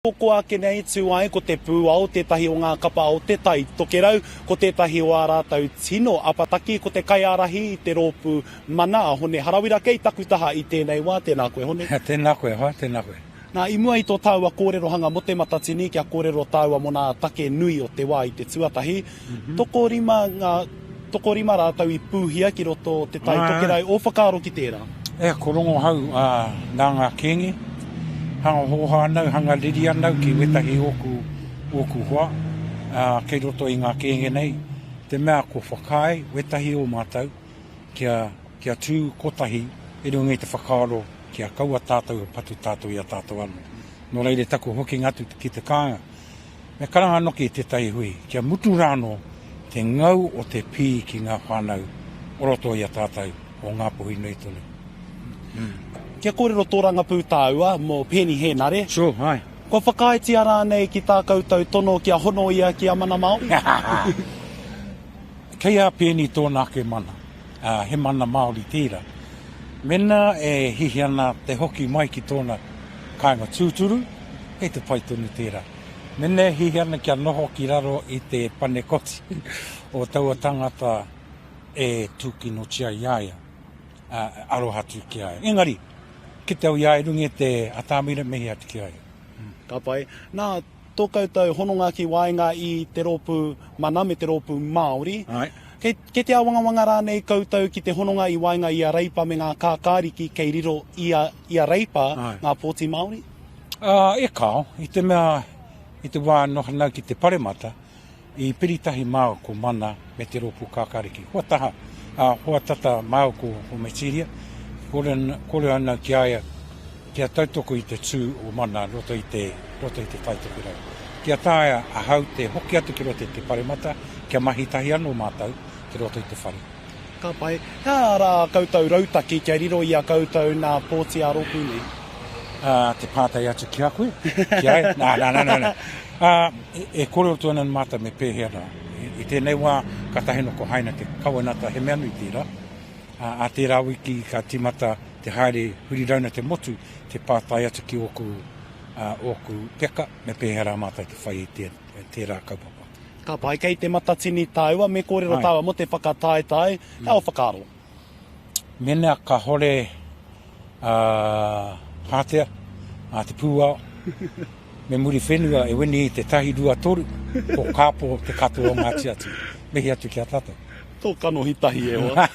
Ko ake nei tū ai ko Te Pūao tētahi o ngā kapa o Te Tai Tokerau, ko tētahi o ā rātou tino apataki ko te kaiārahi i te rōpū Mana a Hone Harawira kei taku taha i tēnei wā, tēnā koe Hone. Tēnā koe hoa, tēnā koe. Nā, i mua i tō tāua kōrerohanga mō Te Matatini kia kōrero tāua mō nā take nui o te wā i te tuatahi, tokorima ngā, tokorima rātou i pūhia ki roto o Te Tai Tokerau, ō whakaaro ki tērā? E, ko Rongohau, ā, nā ngā kīngi, hanga hōhā anau, hanga riri anau ki wētahi ōku, ōku hoa, ā, kei roto i ngā kēnge nei, te mea ko whakaae wētahi o mātou kia, kia tū kotahi i runga i te whakaaro kia kaua tātou e patu tātou i a tātou anō. Nō reira taku hokinga atu ki te kāinga, Me karanga noki tētahi hui kia mutu rānō te ngau o te pī ki ngā whānau o roto i a tātou o Ngāpuhi nui tonu. Kia kōrero tōrangapū tāua mō Peeni Hēnare. Sure, āe. Kua whakaaetia rānei ki tā koutou tono kia hono ia ki a Mana Māori? Kei a Peeni tōna ake mana, ā, he mana Māori tērā. Mēnā e hihi ana te hoki mai ki tōna kāinga tūturu, kei te pai tonu tērā. Mēnā e hihi ana kia noho ki raro i te panekoti o taua tangata e tūkinotia i a ia, ā, aroha atu ki a ia. Engari, kite au i a ia i runga i te atamira, mihi atu ki a ia. Ka pai. Nā, tō koutou hononga ki waenga i te rōpū Mana me te rōpū Māori. Āe. Kei, kei te āwangawanga rānei koutou ki te hononga i waenga i a Reipa me ngā kākāriki kei riro i a, i a Reipa Āe. ngā pōti Māori? Ā, e kāo, i te mea, i te wā noho nau ki te paremata, i piri tahi māua ko Mana me te rōpū kākāriki. Hoa taha, ā, hoa tata māua ko, ko Metiria, kore, kore ana ki a ia, kia tautoko i te tū o Mana roto i te, roto i te Tai Tokerau. Kia taea ahau te hoki atu ki roto i te paremata, kia mahi tahi anō mātou ki roto i te whare. Ka pai. He aha rā koutou rautaki kia riro i a koutou nā pōti ā-rōpū nei? Ā, te pātai atu ki a koe? Ki a ia? Nā, nā, nā, nā, nā. Ā, e, e kōrero atu ana mātou me pēhea rā. I, i tēnei wā, kātahi anō ko haina te kawenata, he mea nui tērā. Ā, ā tērā wiki ka tīmata te haere huri rauna te motu, te pātai atu ki ōku, ā, ōku peka, me pēhea rā mātou te whai i tē, tērā kaupapa. Ka pai, kei te matatini tāua, me kōrero Āe. tāua mō te whakataetae, he aha ō whakaaro? Mēnā kāore a Hātea, a Te Pūao, me Muriwhenua e wini i te tahi, rua, toru, ko Kāpō te katoa o Ngāti Atua. Mihi atu ki a tātou. Tō kanohi tahi e hoa.